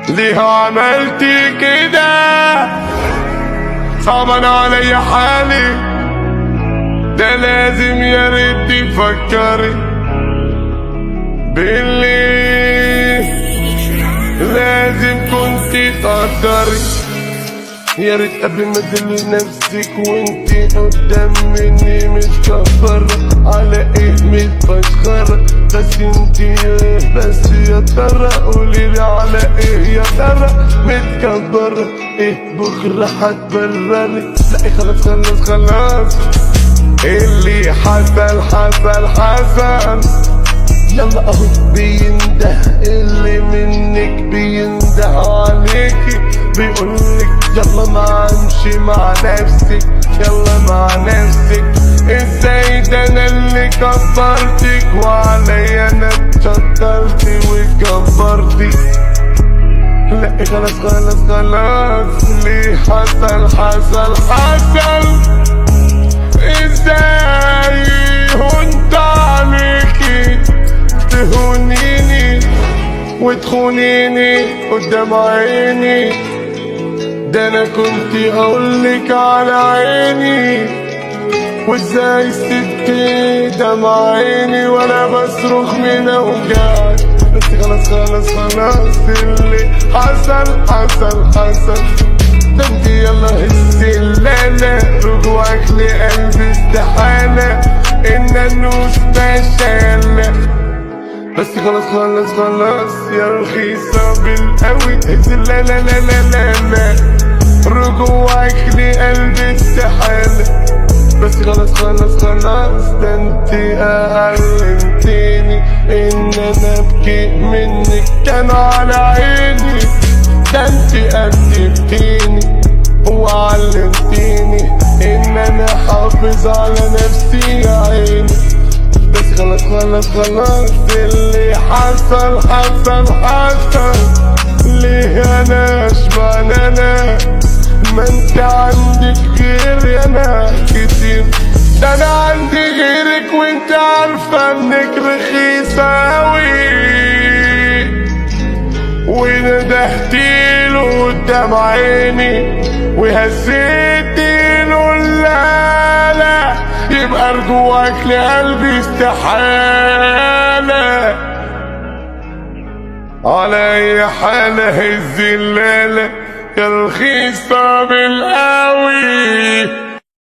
ليه عملتي كده؟ صعبان عليا حالي ده، لازم يا ريت تفكري باللي لازم كنت تقدري. يا ريت قبل ما تدلي نفسك وانتي قدام مني متكبرة، على ايه متفشخرة؟ بس انتي ايه بس يا ترى؟ قوليلي على ايه يا ترى متكبرة؟ ايه بكرة هتبرري؟ لا خلاص خلاص خلاص، اللي حصل حصل حصل. يلا اهو بينده اللي منك بينده عليكي، بيقولك يلا ما امشي مع نفسك، يلا مع نفسك. ازاي ده انا اللي كبرتك وعليا انا اتشطرتي واتكبرتي. لا خلاص خلاص خلاص، ليه حصل حصل حصل؟ ازاي هنت عليكي تهونيني وتخونيني قدام عيني؟ ده انا كنت اقولك على عيني، وازاي سبتي دمع عيني وانا بصرخ من اوجاعي؟ بس خلاص خلاص خلاص، اللي حصل حصل حصل. ده انت يلا هسي الليلة، رجوعك لقلبي استحالة، ان النوس فشالة. بس خلاص خلاص خلاص يا رخيصة بالقوي، هز لا لا لا لا لا لا، رجوعك لقلبي استحالة. بس خلاص خلاص خلاص، ده انت علمتيني ان انا ابكي منك كان على عيني. ده انت أدبتيني وعلمتيني ان انا حافظ على نفسي يا عيني. بس خلاص خلاص خلاص، اللي حصل حصل حصل. ليه انا اشمعنى انا؟ ما انت عندك غيري انا كتير، ده انا عندي غيرك وانت عارفة انك رخيصة اوي. وندهتيله قدام عيني وهزيتيله لا لا، يبقى رجوعك لقلبي استحالة. على اي حالة هز الليلة يا رخيصة بالقوي.